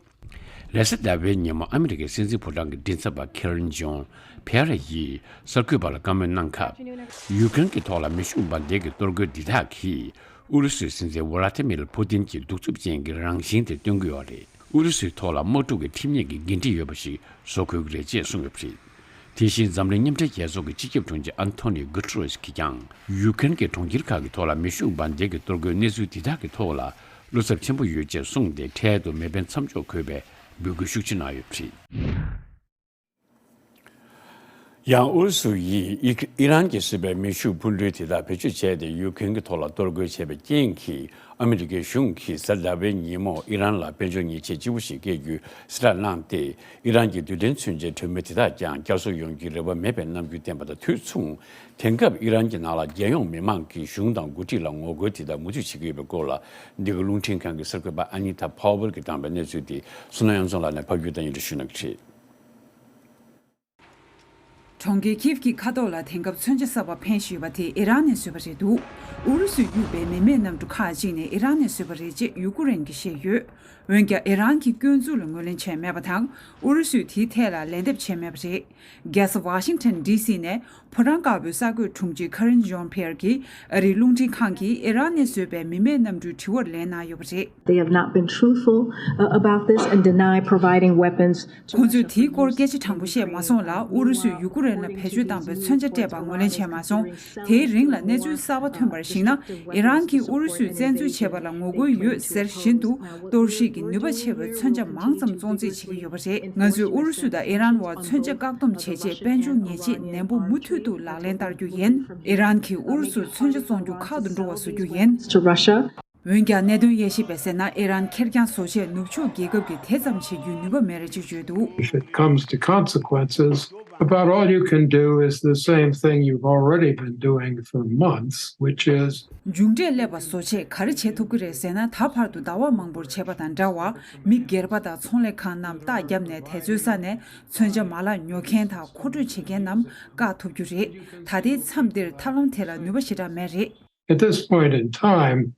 རེས་གཟའ་ཟླ་བའི་ཉིན་མོ་ཨ་མི་རི་ཀའི་སྲིད་འཛིན་ཕོ་བྲང་གི་མགྲིན་ཚབ་པ་ཁེ་རན་ཇོན་ཕེ་ར་ཡིས་གསར་འགོད་པ་ལ་བཀའ་མོལ་གནང་སྐབས། ཡུ་ཀེ་རེན་གྱི་ཐོག་ལ་མེ་ཤུགས་འབར་མདེལ་གྱི་གཏོར་རྒོལ་འདི་དག་གིས་ཨུ་རུ་སུའི་སྲིད་འཛིན་ཝ་ལ་ཏི་མིར་ཕུ་ཏིན་གྱི་གདུག་རྩུབ་ཅན་གྱི་རང་བཞིན་དེ་སྟོན་གྱི་ཡོད་རེད། ཨུ་རུ་སུའི་ཐོག་ལ་དམག་འཁྲུག་གི་ཁྲིམས་ཉེས་ཀྱི་འགན་འཁྲི་ཡོད་པ་ཞིག་བཟོ་དགོས་ཀྱི་རེད་ཅེས་གསུངས་ཡོད་པ་རེད། དེ་བཞིན་འཛམ་གླིང་མཉམ་འབྲེལ་རྒྱལ་ཚོགས་ཀྱི་སྤྱི་ཁྱབ་དྲུང་ཆེ་ཨན་ཐོ་ནི་གུ་ཏེ་རེས་ཀྱིས་ཀྱང་། ཡུ་ཀེ་རེན་གྱི་གྲོང་ཁྱེར་ཁག་གི་ཐོག་ལ་མེ་ཤུགས་འབར་མདེལ་གྱི་གཏོར་རྒོལ་གནས་ཚུལ་འདི་དག་གི་ཐོག་ལ་བློ་འཚབ་ཆེན་པོ་ཡོད་ཅེས་གསུངས་ཏེ། འཕྲལ་དུ་མེ་འཕེན་མཚམས་འཇོག་དགོས་པའི་འབོད་སྐུལ་ཤུགས་ཆེ་གནང་ཡོད་པ་རེད། ཡང་ཨུ་རུ་སུ་ཡིས་ཨི་ཨི་རན་གྱིས་བཟོས་པའི་མེ་ཤུགས་འཕུར་འགྲུལ་དེ་དག་བེད་སྤྱོད་བྱས་ཏེ་ཡུ་ཀེ་རེན་གྱི་ཐོག་ལ་གཏོར་རྒོལ་བྱས་པའི་རྐྱེན་གྱིས། ཨ་མི་རི་ཀའི་གཞུང་གིས་གཟའ་ཟླ་བའི་ཉིན་མོ་ཨི་རན་ལ་དཔལ་འབྱོར་ཉེས་ཆད་ལྕི་པོ་ཞིག་འཁེལ་རྒྱུའི་གསལ་བསྒྲགས་གནང་སྟེ། ཨི་རན་གྱི་རྡུལ་ཕྲན་མཚོན་ཆའི་གྲོས་མོལ་དེ་དག་ཀྱང་བསྐྱར་གསོ་ཡོང་རྒྱུའི་རེ་བ་མེད་པའི་རྣམ་འགྱུར་བསྟན་པ་དང་དུས་མཚུངས། དེང་སྐབས་ཨི་རན་གྱི་ནང་ལ་རྒྱལ་ཡོངས་མི་མང་གིས་གཞུང་དང་འགོ་ཁྲིད་ལ་ངོ་རྒོལ་དེ་དག་མུ་མཐུད་བྱེད་ཀྱི་ཡོད་པའི་སྐོར་ལ། འདི་ག་རླུང་འཕྲིན་ཁང་གི་གསར་འགོད་པ་ཨ་ནི་ཐ་ཕའོ་ཝེལ་གྱིས་བཏང་པའི་གནས་ཚུལ་དེ་བསོད་ནམས་དབྱངས་འཛོམས་ལགས་ནས་ཕབ་སྒྱུར་དང་སྙན་སྒྲོན་ཞུ་གནང་གི་རེད། གྲོང་ཁྱེར་ཁིབ་ཀྱི་ཁ་ཐོག་ལ་དེང་སྐབས་མཚོན་ཆ་གསར་པ་འཕེན་བཞིན་ཡོད་པ་དེ་ཨི་རན་ནས་བཟོས་པ་རེད་འདུག་ཨུ་རུ་སུས་གཡུགས་པའི་མི་མེད་གནམ་གྲུ་ཁག་ཅིག་ནི་ཨི་རན་ནས་བཟོས་པ་རེད་ཅེས་ཡུ་ཀུ་རེན་གྱིས་བཤད་ཡོད། འོན་ཀྱང་ཨི་རན་གྱིས་སྐྱོན་འཛུགས་ལ་ངོས་ལེན་བྱས་མེད་པ་དང་། ཨུ་རུ་སུས་དེའི་ཐད་ལ་ལན་འདེབས་བྱས་མེད་པ་རེད། རྒྱལ་ས་ཝ་ཤིང་ཊོན་ཌི་སི་ནས་ཕོ་བྲང་དཀར་པོའི་གསར་འགོད་དྲུང་ཆེ་ཁ་རིན་ཇོན་ཕི་ཡར་གྱིས་ཨ་རིའི་རླུང་འཕྲིན་ཁང་གིས་ཨི་རན་ནས་བཟོས་པའི་མི་མེད་གནམ་གྲུའི་དྲི་བར་ལན་གནང་ཡོད་པ་རེད། They have not been truthful, uh, about this and deny providing weapons to ཁོང་ཚོས་དེའི་སྐོར་སྐད་ཆ་དྲང་པོ་བཤད་མ་སོང་ལ། ཨུ་རུ་སུས་ཡུ་ཀུ་རེན་ལ་བེད་སྤྱོད་བཏང་བའི་མཚོན་ཆ་སྤྲད་པར་ངོས་ལེན་བྱས་མ་སོང་། དེའི་རིང་ལ་གནས་ཚུལ་གསར་པ་ཐོན་པར་གཞིགས་ན། ཨི་རན་གྱིས་ཨུ་རུ་སུས་བཙན་འཛུལ་བྱས་པ་ལ་ངོ་རྒོལ་ཡོད་ཟེར་བཞིན་དུ། གཏོར་བཤིག་གི་ནུས་པ་ཆེ་བའི་མཚོན་ཆ་མང་ཙམ་བཙོང་རྩིས་བྱེད་ཀྱི་ཡོད་པ་རེད། ང་ཚོས་ཨུ་རུ་སུ་དང་ཨི་རན་བར་མཚོན་ཆ་བཀག་སྡོམ་བྱེད་ཆེད་དཔལ་འབྱོར་ཉེས་ཆད་ནན་པོ་མུ་མཐུད་དུ་ལག་ལེན་བསྟར་རྒྱུ་ཡིན། ཨི་རན་གྱིས་ཨུ་རུ་སུར་མཚོན་ཆ་བཙོང་རྒྱུ་ཁག་ཏུ་འགྲོ་བ་བཟོ་རྒྱུ་ཡིན། To Russia. འོན་ཀྱང་གནད་དོན་དབྱེ་ཞིབ་པས་ཟེར་ན། ཨི་རན་ཁེར་རྐྱང་བཟོ་ཆས་ནུབ་ཕྱོགས་རྒྱལ་ཁབ་ཀྱིས་དེ་ཙམ་བྱེད་རྒྱུའི་ནུས་པ་མེད་རེད་ཅེས་བརྗོད་འདུག If it comes to consequences, about all you can do is the same thing you've already been doing for months, which is མཇུག་འབྲས་སླེབས་པ་བཟོ་ཆས་ག་རེ་བྱེད་ཐུབ་ཀྱི་རེད་ཟེར་ན། ད་བར་དུ་ཟླ་བ་མང་པོར་བྱས་པ་དང་འདྲ་བར། མི་སྒེར་པ་དང་ཚོང་ལས་ཁང་རྣམས་རྟགས་བརྒྱབ་ནས། དེ་ཚོའི་ས་ནས་མཚོན་ཆ་མ་ལག་ཉོ་མཁན་དང་མཁོ་སྤྲོད་བྱེད་མཁན་རྣམས་བཀག་ཐུབ་རྒྱུ་རེད། ད་ལྟའི་མཚམས་འདིར་ཐབས་ལམ་དེ་ལ་ནུས་པ་ཞེ་དྲག་མེད་རེད། At this point in time,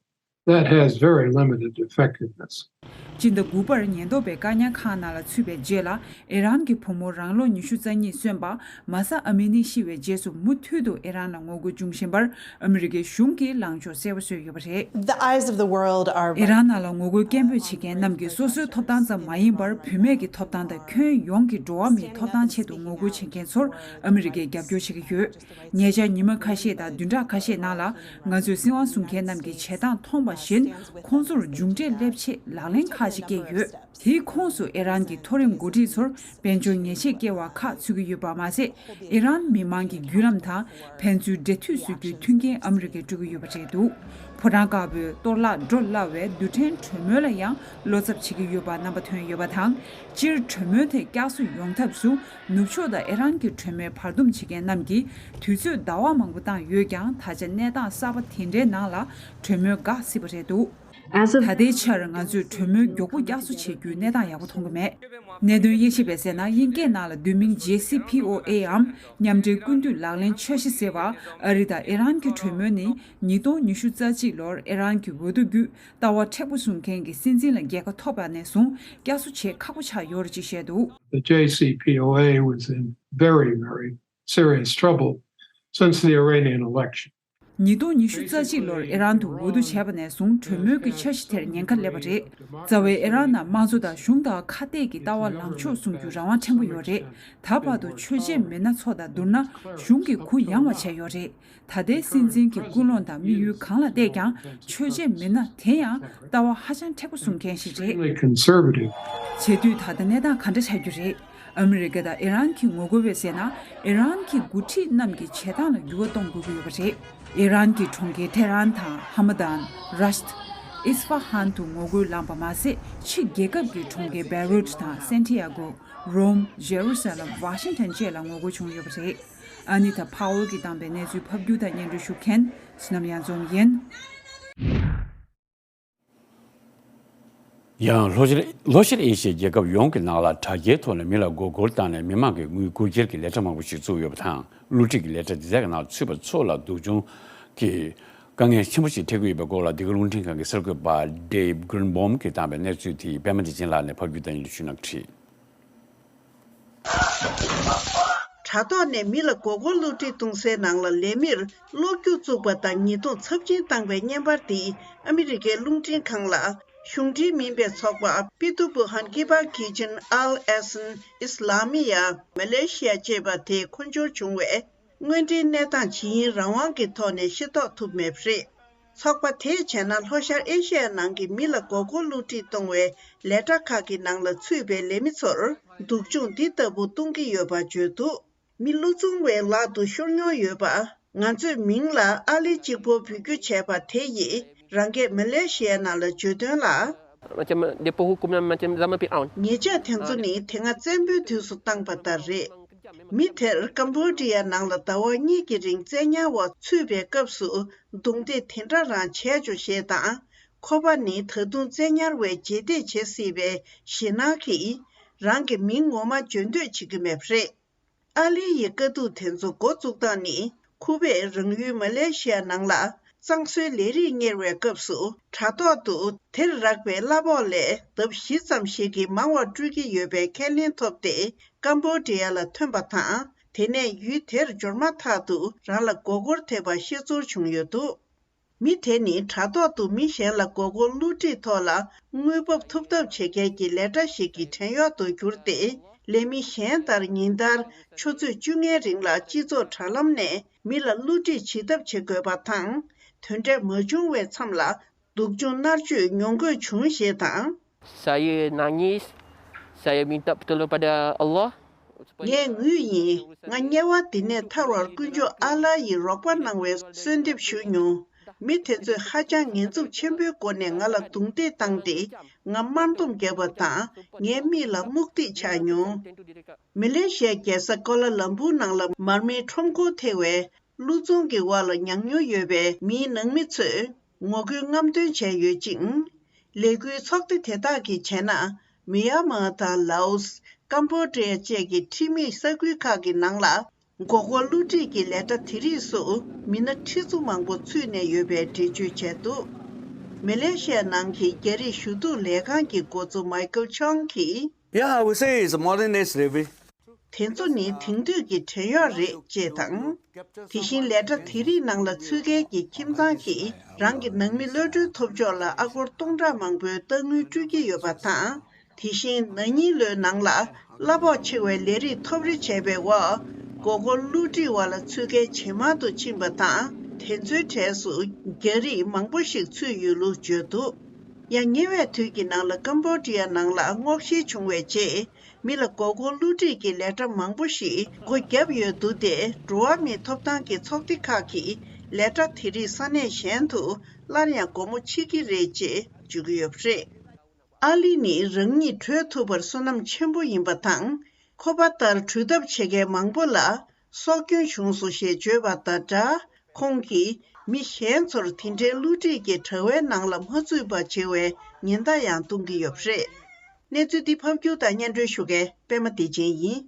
that has very limited effectiveness. སྤྱི་ཟླ་དགུ་པར་ཉེན་རྟོག་པའི་བཀག་ཉར་ཁང་ནང་ལ་ཚུད་པའི་རྗེས་ལ། ཨི་རན་གྱི་བུ་མོ་རང་ལོ་ཉི་ཤུ་རྩ་གཉིས་སོན་པ་མ་ས་ཨ་མི་ནི་ཤི་བའི་རྗེས་སུ། མུ་མཐུད་དུ་ཨི་རན་ལ་ངོ་རྒོལ་འབྱུང་བཞིན་པར། ཨ་མི་རི་ཀའི་གཞུང་གིས་ལངས་ཕྱོགས་གསལ་པོ་བཟོས་ཡོད་པ་རེད། The eyes of the world are ཨི་རན་ནང་ལ་ངོ་རྒོལ་སྐད་འབོད་བྱེད་མཁན་རྣམས་ཀྱིས་སོ་སོའི་ཐོབ་ཐང་ཙམ་མ་ཡིན་པར། བུད་མེད་ཀྱི་ཐོབ་ཐང་དང་ཁྱོན་ཡོངས་ཀྱི་འགྲོ་བ་མིའི་ཐོབ་ཐང་ཆེད་དུ་ངོ་རྒོལ་བྱེད་མཁན་ཚོར་ཨ་མི་རི་ཀས་རྒྱབ་སྐྱོར་བྱེད་ཀྱི་ཡོད། ཉེ་ཆར་ཉི་མ་ཁ་ཤས་དང་བདུན་ཕྲག་ཁ་ཤས་ནང་ལ། ང་ཚོས་སྲིད་དབང་བཟུང་མཁན་རྣམས་ཀྱི་བྱེད་སྟངས་མཐོང་བ་བཞིན། ཁོང་ཚོར་མཇུག་འབྲས་སླེབས་ཆེད་ལག་ལེན་ཁག་ཅིག་བཀལ་ཡོད། དེའི་ཁོངས་སུ་ཨི་རན་གྱི་མཐོ་རིམ་འགོ་ཁྲིད་ཚོར་དཔལ་འབྱོར་ཉེས་ཆད་བཀལ་བ་ཁག་ཚུད་ཀྱི་ཡོད་པ་མ་ཟད། ཨི་རན་མི་མང་གི་བརྒྱུད་ལམ་དང་ཕན་ཚུན་འབྲེལ་མཐུད་བཟོ་རྒྱུའི་མཐུན་རྐྱེན་ཨ་མི་རི་ཀས་སྤྲོད་ཀྱི་ཡོད་པ་རེད་འདུག་ཕོ་བྲང་དཀར་པོས་གཏོར་བརླག་འགྲོ་སླ་བའི་རྡུལ་ཕྲན་གྲོས་མོལ་ལ་ཡང་བློ་འཚབ་བྱེད་ཀྱི་ཡོད་པ་རྣམ་པ་ཐོན་ཡོད་པ་དང་། སྤྱིར་གྲོས་མོལ་དེ་བསྐྱར་གསོ་ཡོང་ཐབས་སུ། ནུབ་ཕྱོགས་དང་ཨི་རན་གྱི་གྲོས་མོལ་བར་འདུམ་བྱེད་མཁན་རྣམས་ཀྱིས་དུས་ཚོད་ཟླ་བ་མང་པོ་བཏང་ཡོད་ཀྱང་། ད་ཆ་གནས་སྟངས་གསར་པ་དེ་འདྲའི་ནང་ལ་གྲོས་མོལ་འགག་སྲིད་པ་རེད་འདུག As of ད་ལྟའི་ཆར་ང་ཚོས་གྲོས་མོལ་མགྱོགས་པོ་བསྐྱར་གསོ་བྱེད་རྒྱུའི་གནས་སྟངས་ཡག་པོ་མཐོང་གི་མེད། གནད་དོན་དབྱེ་ཞིབ་པས་ཟེར་ན། དབྱིན་སྐད་ནང་ལ་བསྡུས་མིང་ཇེ་སི་པི་ཨོ་ཨེ་འམ་མཉམ་འབྲེལ་ཀུན་བཏུས་ལག་ལེན་འཆར་གཞི་ཟེར་བ། ཨ་རི་དང་ཨི་རན་གྱི་གྲོས་མོལ་ནི་ཉིས་སྟོང་ཉི་ཤུ་རྩ་གཅིག་ལོར་ཨི་རན་གྱི་འོས་བསྡུ་བརྒྱུད་ལྟ་བ་མཁྲེགས་པོ་བཟུང་མཁན་གྱི་སྲིད་འཛིན་ལ་རྒྱལ་ཁ་ཐོབ་པ་ནས་བཟུང་བསྐྱར་གསོ་བྱེད་ཁག་པོ་ཆགས་ཡོད་རེད་ཅེས་བཤད་འདུག The J C P O A was in very, very serious trouble since the Iranian election. ཉིས་སྟོང་ཉི་ཤུ་རྩ་གཅིག་ལོར་ཨི་རན་དུ་འོས་བསྡུ་བྱས་པ་ནས་བཟུང་གྲོས་མོལ་གྱི་འཆར་གཞི་དེར་ཉེན་ཁ་སླེབས་པ་རེད། རྩ་བའི་ཨི་རན་ནང་དམངས་གཙོ་དང་གཞུང་དང་ཁ་གཏད་ཀྱི་ལྟ་བ་ལངས་ཕྱོགས་བཟུང་རྒྱུ་རང་དབང་ཕྲན་བུ་ཡོད་རེད། ད་བར་དུ་ཆོས་བྱེད་མི་སྣ་ཚོ་དང་བསྡུར་ན་གཞུང་གིས་གུ་ཡངས་པ་བྱས་ཡོད་རེད། ད་ལྟའི་སྲིད་འཛིན་གྱི་ཀུན་སློང་དང་དམིགས་ཡུལ་གང་ལ་བལྟས་ཀྱང་། ཆོས་བྱེད་མི་སྣ་དེ་ཡང་ལྟ་བ་ཧ་ཅང་མཁྲེགས་པོ་བཟུང་མཁན་ཞིག་རེད། Extremely conservative. བྱེད་དུས་ད་ལྟ་གནས་སྟངས་ག་འདྲ་ཆགས་རྒྱུ་རེད། ཨ་མི་རི་ཀ་དང་ཨི་རན་གྱིས་ངོ་རྒོལ་བས་ཟེར་ན། ཨི་རན་གྱི་འགོ་ཁྲིད་རྣམས་ཀྱི་བྱེད་སྟངས་ལ་འགྱུར་བ་གཏོང་དགོས་ཀྱི་ཡོད་པ་རེད། ཨི་རན་གྱི་གྲོང་ཁྱེར་ཐེ་རན་དང་ཧ་མ་དན། རཱཤྚ། ཨིས་ཧྥ་ཧན་དུ་ངོ་རྒོལ་ལངས་པ་མ་ཟད། ཕྱི་རྒྱལ་ཁབ་ཀྱི་གྲོང་ཁྱེར་བེ་རུཊ་དང་སན་ཏི་ཡ་གོ། རོམ། ཇེ་རུ་ས་ལམ། ཝ་ཤིང་ཊོན་བཅས་ལ་ངོ་རྒོལ་བྱུང་ཡོད་པ་རེད། ཨ་ནི་ད་ཕ་ཝལ་གྱིས་བཏང་པའི་གནས་ཚུལ་ཕབ་སྒྱུར་དང་སྙན་སྒྲོན་ཞུ་མཁན་བསོད་ནམས་གཡང་འཛོམས་ཡིན། ཡང་ལྷོ་ཤར་ལྷོ་ཤར་ཨེ་ཤི་ཡའི་རྒྱལ་ཁབ་ཡོངས་ཀྱི་ནང་ལ་དྲ་རྒྱའི་ཐོག་ནས་མི་ལ་མགོ་སྐོར་བཏང་ནས་མི་མང་གི་དངུལ་རྐུ་འཁྱེར་གྱི་ལས་གྲྭ་མང་པོ་ཞིག་བཙུགས་ཡོད་པ་དང་། བསླུ་བྲིད་ཀྱི་ལས་གྲྭ་འདི་དག་གི་ནང་ཚུད་པ་ཚོ་ལ་སྡུག་སྦྱོང་གི་དཀའ་ངལ་ཆེན་པོ་ཞིག་འཕྲད་ཀྱི་ཡོད་པའི་སྐོར་ལ། འདི་ག་རླུང་འཕྲིན་ཁང་གི་གསར་འགོད་པ་Dave Greenbaum གིས་བཏང་པའི་གནས་ཚུལ་དེ་པད་མ་བདེ་ཆེན་ལགས་ནས་ཕབ་སྒྱུར་དང་སྙན་སྒྲོན་ཞུ་གནང་གི་རེད། དྲ་ཐོག་ནས་མི་ལ་མགོ་སྐོར་བསླུ་བྲིད་གཏོང་སའི་ནང་ལ་ལས་མིར་གློག་འཁྱུག་བཙུགས་པ་དང་ཉེས་རྡུང་ཚབས་ཆེན་བཏང་བའི་བརྙན་པར་དེས་ཨ་མི་རི་ཀའི་རླུང་འཕྲིན་ཁང་ལ། གཞུང་འབྲེལ་མིན་པའི་ཚོགས་པ་Pitubu Hankiba Kichen Al Ehsan Islamiyah Malaysia ཅེས་པ་དེས་མཁོ་སྦྱོར་བྱུང་བས། དངོས་འབྲེལ་གནས་སྟངས་ཇི་ཡིན་རང་དབང་གི་ཐོག་ནས་ཤེས་རྟོགས་ཐུབ་མེད་པ་རེད། ཚོགས་པ་དེས་བྱས་ན་ལྷོ་ཤར་ཨེ་ཤི་ཡའི་ནང་གི་མི་ལ་མགོ་སྐོར་བསླུ་བྲིད་གཏོང་བའི་ལས་གྲྭ་ཁག་གི་ནང་ལ་ཚུད་པའི་ལས་མི་ཚོར་སྡུག་སྦྱོང་འདི་ལྟ་བུ་གཏོང་གི་ཡོད་པ་བརྗོད་འདུག་མི་བློ་ཆུང་བའི་ལག་ཏུ་ཤོར་མྱོང་ཡོད་པ། ང་ཚོས་མིང་ལ་ཨ་ལི་གཅིག་པོ་འབོད་སྐྱོར་བྱས་པ་དེ་ཡིས་རང་སྐད་མ་ལེ་ཤི་ཡའི་ནང་ལ་བརྗོད་དོན་ལ། Macam depa hukum dan macam zaman Firaun. ཉེས་ཆད་དེ་ཚོ་ནི་དེ་སྔ་བཙན་པོའི་དུས་སུ་བཏང་པ་ལྟར་རེད། མི་དེར་ཀམ་བྷོ་ཌི་ཡ་ནང་ལ་ཟླ་བ་གཉིས་ཀྱི་རིང་བཙན་ཉར་འོག་ཚུད་པའི་སྐབས་སུ་རྡུང་རྡེག་དེ་འདྲ་རང་བྱས་ཆོག་ཞེས་དང་། ཁོ་པ་ནི་ད་དུང་བཙན་ཉར་བས་རྗེས་འདེད་བྱེད་སྲིད་པའི་ཞེད་སྣང་གིས་རང་གི་མིང་ངོ་མ་བརྗོད་འདོད་བྱེད་ཀྱི་མེད་པ་རེད། ཨ་ལི་ཡི་དཀའ་སྡུག་དེ་ཚོ་འགོ་བཙུགས་སྟངས་ནི། ཁུ་པས་རང་ཡུལ་མ་ལེ་ཤི་ཡ་ནང་ལ་གཙང་བཟོའི་ལས་རིགས་གཉེར་བའི་སྐབས་སུ། དྲ་ཐོག་ཏུ་དེར་རག་པའི་གླ་ཕོགས་ལས་ལྡབ་བཞི་ཙམ་ཞིག་གིས་མང་བ་སྤྲོད་ཀྱི་ཡོད་པའི་ཁས་ལེན་ཐོབ་སྟེ། ཀམ་བྷོ་ཌི་ཡ་ལ་ཐོན་པ་དང་། དེ་ནས་ཡུལ་དེར་འབྱོར་མ་ཐག་ཏུ་རང་ལ་མགོ་སྐོར་ཐེབས་པ་ཤེས་ཚོར་བྱུང་ཡོད་འདུག་མི་དེ་ནི་དྲ་ཐོག་ཏུ་མི་གཞན་ལ་མགོ་སྐོར་བསླུ་བྲིད་ཐོག་ལ་དངུལ་འབབ་ཐོབ་ཐབས་བྱེད་མཁན་གྱི་ལས་གྲྭ་ཞིག་གི་བྲན་གཡོག་ཏུ་གྱུར་ཏེ། ལས་མི་གཞན་ལྟར་ཉིན་ལྟར་ཆུ་ཚོད་བཅོ་ལྔའི་རིང་ལ་སྤྱི་ཚོགས་དྲ་ལམ་ནས་མི་ལ་བསླུ་བྲིད་བྱེད་ཐབས་བྱེད་དགོས་པ་དང་། དོན་འབྲས་མ་བྱུང་བའི་མཚམས་ལ་སྡུག་སྦྱོང་མནར་གཅོད་མྱོང་དགོས་བྱུང་ཞེས་དང་། Saya nangis, saya minta pertolongan pada Allah. ངས་ངུས་ཡིན། ང་དམྱལ་བ་འདི་ནས་ཐར་བར་དཀོན་མཆོག་ཨ་ལ་ཡིས་རོགས་པ་གནང་བའི་གསོལ་འདེབས་ཞུ་མྱོང་། མི་དེ་ཚོས་ཧ་ཅང་ཉེན་འཚུབ་ཆེན་པོའི་སྒོ་ནས་ང་ལ་རྡུང་རྡེག་བཏང་སྟེ། ང་དམར་འདོམས་བརྒྱབ་པ་དང་། ངའི་མིག་ལ་རྨུག་རྡེག་བྱས་མྱོང་། མ་ལེ་ཤི་ཡའི་རྒྱལ་ས་ཀོ་ལ་ལམ་པུར་ནང་ལ་མར་མེའི་ཁྲོམ་སྐོར་ཐེ་བའི་ཀླུ་རྫོང་གི་བར་ལ་ཉམས་མྱོང་ཡོད་པའི་མིའི་ནང་མི་ཚོས་ངོ་རྒོལ་རྔམ་སྟོན་བྱས་ཡོད་ཅིང་། ལས་འགུལ་ཚོགས་སྡེ་དེ་དག་གིས་བྱས་ན། མི་ཡ་མ་དང་ལའོ་སི། ཀམ་བོ་ཌི་ཡ་བཅས་ཀྱི་ཁྲིམས་མེད་ས་ཁུལ་ཁག་གི་ནང་ལ། མགོ་སྐོར་བསླུ་བྲིད་ཀྱི་ལས་གྲྭ་དེ་རིགས་སུ་མི་སྣ་ཁྲི་ཚོ་མང་པོ་ཚུད་ནས་ཡོད་པའི་འགྲེལ་བརྗོད་བྱས་འདུག་མ་ལེ་ཤི་ཡ་ནང་གི་རྒྱ་རིགས་ཞུ་གཏུག་ལས་ཁང་གི་འགོ་གཙོ་མའི་ཀལ་ཆོང་གིས། Yeah, I would say it's a modern day slavery. དེ་ཚོ་ནི་དེང་དུས་ཀྱི་བྲན་གཡོག་རེད་ཅེས་དང་། དེ་བཞིན་ལས་གྲྭ་དེ་རིགས་ནང་ལ་ཚུད་མཁན་གྱི་ཁྱིམ་ཚང་གིས་རང་གི་ནང་མི་གློད་གྲོལ་ཐོབ་ཕྱོགས་ལ་ཨ་སྒོར་སྟོང་ཕྲག་མང་པོའི་གཏའ་དངུལ་སྤྲོད་ཀྱི་ཡོད་པ་དང་། དེ་བཞིན་ན་ནིང་ལོའི་ནང་ལ་གླ་ཕོགས་ཆེ་བའི་ལས་རིགས་ཐོབ་རེ་བྱས་པའི་འོག་མགོ་སྐོར་བསླུ་བྲིད་པ་ལ་ཚུད་མཁན་ཇེ་མང་དུ་ཕྱིན་པ་དང་། དེ་ཚོའི་གྲས་སུ་རྒྱ་རིགས་མང་པོ་ཞིག་ཚུད་ཡོད་ལུགས་བརྗོད་འདུག་ཡང་ཉེ་བའི་དུས་ཀྱི་ནང་ལ་ཀམ་བོ་ཌི་ཡ་ནང་ལ་སྔོག་བཤེར་བྱུང་བའི་རྗེས། མི་ལ་མགོ་སྐོར་བསླུ་བྲིད་ཀྱི་ལས་གྲྭ་མང་པོ་ཞིག་སྒོ་བརྒྱབ་ཡོད་འདུག་སྟེ། འགྲོ་བ་མིའི་ཐོབ་ཐང་གི་ཚོགས་སྡེ་ཁག་གིས་ལས་གྲྭ་དེ་རིགས་ས་གནས་གཞན་དུ་སླར་ཡང་སྒོ་མོ་ཕྱེ་གི་རེད་ཅེས་བརྗོད་ཀྱི་ཡོད་པ་རེད། ཨ་ལི་ནི་རང་ཉིད་བྲོས་ཐུབ་པར་བསོད་ནམས་ཆེན་པོ་ཡིན་པ་དང་། ཁོ་པ་ལྟར་བྲོས་ཐབས་བྱེད་མཁན་མང་པོ་ལ་སྲོག་སྐྱོན་བྱུང་སོང་ཞེས་བརྗོད་པ་དང་སྦྲགས། ཁོང་གིས་མི་གཞན་ཚོར་དེ་འདྲའི་བསླུ་བྲིད་ཀྱི་དྲ་བའི་ནང་ལ་མ་ཚུད་པ་བྱེད་པའི་ཉེན་བརྡ་ཡང་གཏོང་གི་ཡོད་པ་རེད། གནས་ཚུལ་འདི་ཕབ་སྒྱུར་དང་སྙན་སྒྲོན་ཞུ་མཁན་པད་མ་བདེ་ཆེན་ཡིན།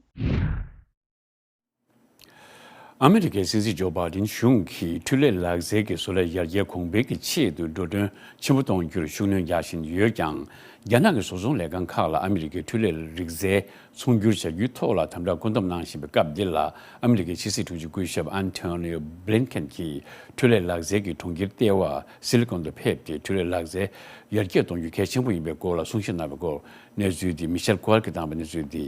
ཨ་མི་རི་ཀའི་སྲིད་འཛིན་ཇོ་བྷའི་ཌེན་གཞུང་གིས་འཕྲུལ་ལས་ལག་རྩལ་གྱི་བཟོ་ལས་ཡར་རྒྱས་གོང་འཕེལ་གྱི་ཆེད་དུ་འགྲོ་གྲོན་ཆེན་པོ་གཏོང་རྒྱུར་ཤུགས་སྣོན་རྒྱག་བཞིན་ཡོད་ཀྱང་། རྒྱ་ནག་གི་བཟོ་ཚོང་ལས་ཁང་ཁག་ལ་ཨ་མི་རི་ཀའི་འཕྲུལ་ལས་རིག་རྩལ་ཚོང་སྒྱུར་བྱ་རྒྱུའི་ཐོག་ལ་དམ་དྲག་བཀོད་འདོམས་གནང་བཞིན་པའི་སྐབས་འདི་ལ། ཨ་མི་རི་ཀའི་ཕྱི་སྲིད་དྲུང་ཆེ་སྐུ་ཞབས་ཨན་ཐོ་ནིའོ་བྷི་ལིན་ཁེན་གྱིས་འཕྲུལ་ལས་ལག་རྩལ་གྱི་གྲོང་ཁྱེར་ལྟེ་བ་སི་ལི་ཀོན་དུ་ཕེབས་ཏེ། འཕྲུལ་ལས་ལག་རྩལ་ཡར་རྒྱས་གཏོང་རྒྱུ་གལ་ཆེན་པོ་ཡིན་པའི་སྐོར་ལ་གསུང་བཤད་གནང་བའི་སྐོར། གནས་ཚུལ་འདི་མི་ཤེལ་ཀོ་ཨལ་གྱིས་བཏང་བའི་གནས་ཚུལ་འདི་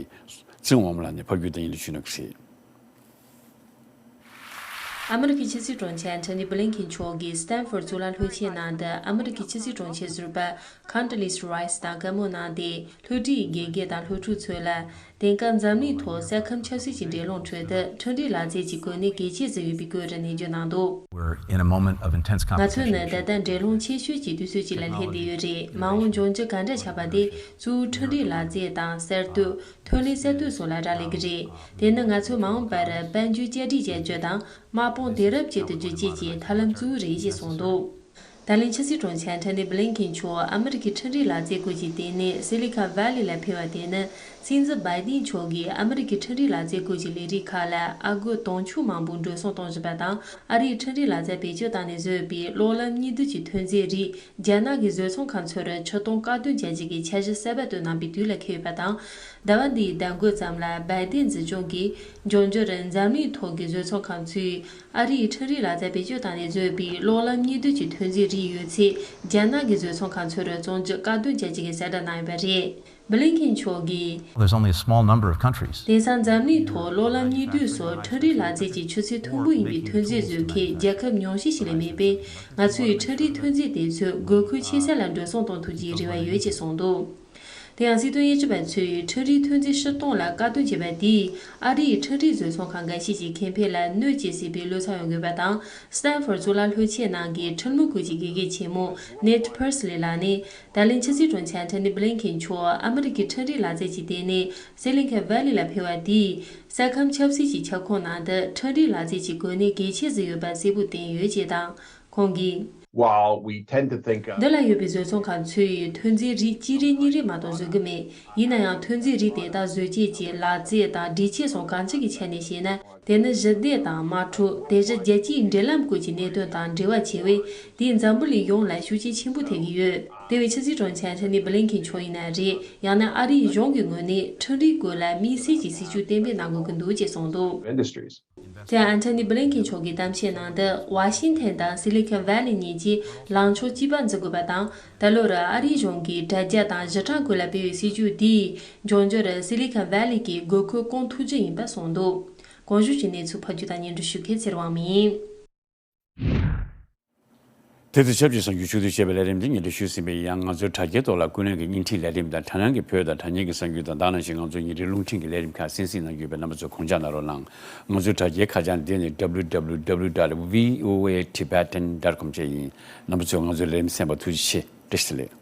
ཚེ་རིང་དབང་མོ་ལགས་ནས་ཕབ་སྒྱུར་དང་སྙན་སྒྲོན་ཞུ་གནང་གི་རེད། ཨ་མི་རི་ཀའི་ཕྱི་སྲིད་དྲུང་ཆེ་ཨན་ཐོ་ནི་བྷི་ལིན་ཁིན་མཆོག་གིས་སི་ཏན་ཧྥོར་གཙུག་ལག་སློབ་ཆེན་ནང་དུ་ཨ་མི་རི་ཀའི་ཕྱི་སྲིད་དྲུང་ཆེ་ཟུར་པ་ཁོན་ཌོ་ལི་སི་རའི་སི་དང་བཀའ་མོལ་གནང་སྟེ། སློབ་གྲྭའི་དགེ་རྒན་དང་སློབ་ཕྲུག་ཚོ་ལ། དེང་སྐབས་འཛམ་གླིང་ཐོག་ས་ཁམས་ཆབ་སྲིད་ཀྱི་འགྲན་སློང་ཁྲོད་དུ་འཕྲུལ་རིག་ལག་རྩལ་གྱི་གོ་གནས་གལ་ཆེ་ཟིན་ཡོད་པའི་སྐོར་ནས་ནན་བརྗོད་གནང་འདུག། We're in a moment of intense competition. ང་ཚོ་ནི་ད་ལྟ་འགྲན་སློང་ཆེ་ཤོས་ཀྱི་དུས་ཚོད་ཅིག་ལ་སླེབས་བསྡད་ཡོད་རེད། མ་འོངས་འབྱུང་འགྱུར་ག་འདྲ་ཆགས་པ་དེ་གཙོ་བོ་འཕྲུལ་རིག་ལག་རྩལ་དང་གསར་གཏོད། ཐོན་ལས་གསར་གཏོད་སོགས་ལ་རག་ལས་ཀྱི་རེད། དེ་ནི་ང་ཚོས་མ་འོངས་པར་དཔལ་འབྱོར་བསྐྱར་སྒྲིག་བྱ་རྒྱུ་དང་དམག་དཔུང་དེང་རབས་ཅན་དུ་བསྒྱུར་བཅོས་ཀྱི་ཐབས་ལམ་གཙོ་བོ་རེད་ཅེས་གསུངས་འདུག། ད་ལན་ཕྱི་སྲིད་དྲུང་ཆེ་ཨན་ཐོ་ནི་བྷི་ལིན་ཁིན་མཆོག་ཨ་མི་རི་ཀའི་འཕྲུལ་རིག་ལག་རྩལ་སྐོར་གྱི་སྡེ་སྣོད་སི་ལི་ཁོན་ཝེ་ལི་ལ་ཕེབས་པ་དེ་ནི་སྲིད་འཛིན་བྷའི་ཏིན་མཆོག་གིས་ཨ་མི་རི་ཀའི་འཕྲུལ་རིག་ལག་རྩལ་སྐོར་གྱི་ལས་རིགས་ཁག་ལ་ཨ་སྒོར་དུང་ཕྱུར་མང་པོ་འགྲོ་སོང་གཏོང་བཞིན་པ་དང་། ཨ་རིའི་འཕྲུལ་རིག་ལག་རྩལ་བེད་སྤྱོད་བཏང་ནས་བཟོས་པའི་གློག་ལམ་གཉིས་བསྡུས་ཀྱི་ཐོན་རྫས་རིགས་རྒྱ་ནག་གི་བཟོ་ཚོང་ཁང་ཚོར་ཕྱིར་གཏོང་བཀག་སྡོམ་བྱ་རྒྱུ་གི་འཆར་གཞི་གསར་པ་བཏོན་གནང་པའི་དུས་ལ་འཁེལ་ཡོད་པ་དང་། ཟླ་བ་འདིའི་ཟླ་མགོའི་ཙམ་ལ་བྷའི་ཏིན་འཛིན་སྐྱོང་གིས་འབྱུང་འགྱུར་འཛམ་གླིང་ཐོག་གི་བཟོ་ཚོང་ཁང་ཚོས་ཨ་རིའི་འཕྲུལ་རིག་ལག་རྩལ་བེད་སྤྱོད་བཏང་ནས་བཟོས་པའི་གློག་ལམ་གཉིས་བསྡུས་ཀྱི་ཐོན་རྫས་རིགས་ཡོད་ཚད་རྒྱ་ནག་གི་བཟོ་ཚོང་ཁང་ཚོར་བཙོང་རྒྱུ་བཀག་སྡོམ་བྱ་རྒྱུ་གི་གསལ་བསྒྲགས་གནང་ཡོད་པ་རེད། བྷི་ལིན་ཁིན་མཆོག་གིས། There's only a small number of countries. དེང་སང་འཛམ་གླིང་ཐོག་གློག་ལམ་གཉིས་བསྡུས་སོགས་འཕྲུལ་རིག་ལག་རྩལ་གྱི་ཆུ་ཚད་མཐོན་པོ་ཡིན་པའི་ཐོན་རྫས་བཟོ་མཁན་རྒྱལ་ཁབ་ཉུང་ཤས་ཤིག་ལས་མེད་པས། ང་ཚོས་འཕྲུལ་རིག་ཐོན་རྫས་དེ་ཚོའི་དགོས་མཁོ་ཆེ་ས་ལ་འགྲོ་སོང་གཏོང་ཐུབ་རྒྱུའི་རེ་བ་ཡོད་ཅེས་གསུངས་འདུག། དེ་ཡང་སྲིད་དོན་དབྱེ་ཞིབ་པ་ཚོས་འཕྲུལ་རིག་ཐོན་རྫས་ཕྱིར་གཏོང་ལ་བཀག་སྡོམ་བྱས་པ་དེས་ཨ་རིའི་འཕྲུལ་རིག་བཟོ་ཚོང་ཁང་འགའ་ཤས་ཀྱི་ཁེ་ཕན་ལ་གནོད་སྐྱེལ་སྲིད་པའི་བློ་འཚབ་ཡོང་གི་ཡོད་པ་དང་། སི་ཏན་ཧྥོར་གཙུག་ལག་སློབ་ཆེན་ནང་གི་འཕྲུལ་མི་སྐོར་གྱི་དགེ་རྒན་ཆེན་མོ་ནེད་ཕར་སི་ལི་ལགས་ནས། ད་ལན་ཕྱི་སྲིད་དྲུང་ཆེ་ཨན་ཐོ་ནི་བྷི་ལིན་ཁིན་མཆོག་ཨ་མི་རི་ཀའི་འཕྲུལ་རིག་ལག་རྩལ་གྱི་ལྟེ་གནས་སི་ལི་ཁོན་ཝེ་ལི་ལ་ཕེབས་པ་དེས། ས་ཁམས་ཆབ་སྲིད་ཀྱི་ཁྱབ་ཁོངས་ནང་དུ་འཕྲུལ་རིག་ལག་རྩལ་གྱི་གོ་གནས་གལ་ཆེ་ཟིན་ཡོད་པ་གསལ་པོ་བསྟན་ཡོད་ཅེས་དང་། ཁོང་གིས། While we tend to think of འདི་ལ་ཡོད་པའི་བཟོ་ཚོང་ཁང་ཚོས་ཐོན་རྫས་རིགས་གཅིག་རེ་གཉིས་རེ་མ་གཏོགས་བཟོ་གི་མེད། ཡིན་ན་ཡང་ཐོན་རྫས་རིགས་དེ་དག་བཟོ་བྱེད་ཀྱི་ལག་རྩལ་དང་སྒྲིག་ཆས་སོགས་གང་ཅི་གི་ཆ་ནས་བཤད་ན། དེ་ནི་ཞི་བདེ་དང་དམག་འཁྲུག་དེ་བཞིན་རྒྱལ་སྤྱིའི་འབྲེལ་ལམ་སྐོར་གྱི་གནད་དོན་དང་འབྲེལ་བ་ཆེ་བས། དེས་འཛམ་བུ་གླིང་ཡོངས་ལ་ཤུགས་རྐྱེན་ཆེན་པོ་ཐེབས་ཀྱི་ཡོད། དེ་བས་ཕྱི་སྲིད་དྲུང་ཆེ་ཨན་ཐོ་ནི་བྷི་ལིན་ཁིན་མཆོག་ཡིན་ན་རེད། ཡང་ན་ཨ་རིའི་གཞུང་གི་ངོས་ནས་འཕྲུལ་རིག་སྐོར་ལ་དམིགས་བསལ་གྱི་སྲིད་ཇུས་གཏན་འབེབས་གནང་དགོས་ཀྱི་འདུག་ཅེས་གསུངས་འདུག། Industries. དེ་ཨན་ཐོ་ནི་བྷི་ལིན་ཁིན་མཆོག་གི་གཏམ་བཤད་ནང་དུ། ཝ་ཤིང་ཐན་དང་སི་ལི་ཁོན་ཝེ་ལི་གཉིས་ཀྱིས་ལངས་ཕྱོགས་གཅིག་པ་འཛིན་དགོས་པ་དང་། ད་ལོར་ཨ་རིའི་གཞུང་གིས་དྲ་རྒྱ་དང་གཞི་གྲངས་སྐོར་ལ་སྤེལ་བའི་སྲིད་ཇུས་འདིས། འབྱུང་འགྱུར་སི་ལི་ཁོན་ཝེ་ལི་གི་དགོས་མཁོ་སྐོང་ཐུབ་རྒྱུ་ཡིན་པ་གསུངས་འདུག། གོང་ཞུས་ཀྱི་གནས་ཚུལ་ཕབ་སྒྱུར་དང་སྙན་སྒྲོན་ཞུ་མཁན་ཚེ་རིང་དབང་མོ་ཡིན། དེ་དང་ཆབས་ཅིག་གསར་འགྱུར་ཕྱོགས་བསྡུས་བྱས་པའི་ལས་རིམ་འདི་སྙན་སྒྲོན་ཞུས་ཟིན་པས། ཡང་ང་ཚོའི་དྲ་རྒྱའི་ཐོག་ལ་ཀུན་གླེང་གི་བརྙན་འཕྲིན་ལས་རིམ་དང་། དྲ་སྣང་གི་བོད་དང་དྲ་བརྙན་གྱི་གསར་འགྱུར་དང་། ད་ནང་བཞིན་ང་ཚོའི་ཉིན་རེའི་རླུང་འཕྲིན་གྱི་ལས་རིམ་ཁག་གསན་གཟིགས་གནང་རྒྱུ་ཡོད་པས། རྣམ་པ་ཚོས་གོང་བརྗོད་གནང་རོགས་གནང་། ང་ཚོའི་དྲ་རྒྱའི་ཁ་བྱང་འདི་ནི་www dot voatibetan dot com བཅས་ཡིན། རྣམ་པ་ཚོས་ང་ཚོའི་ལས་རིམ་གསན་པར་ཐུགས་རྗེ་ཆེ། བཀྲ་ཤིས་བདེ་ལེགས།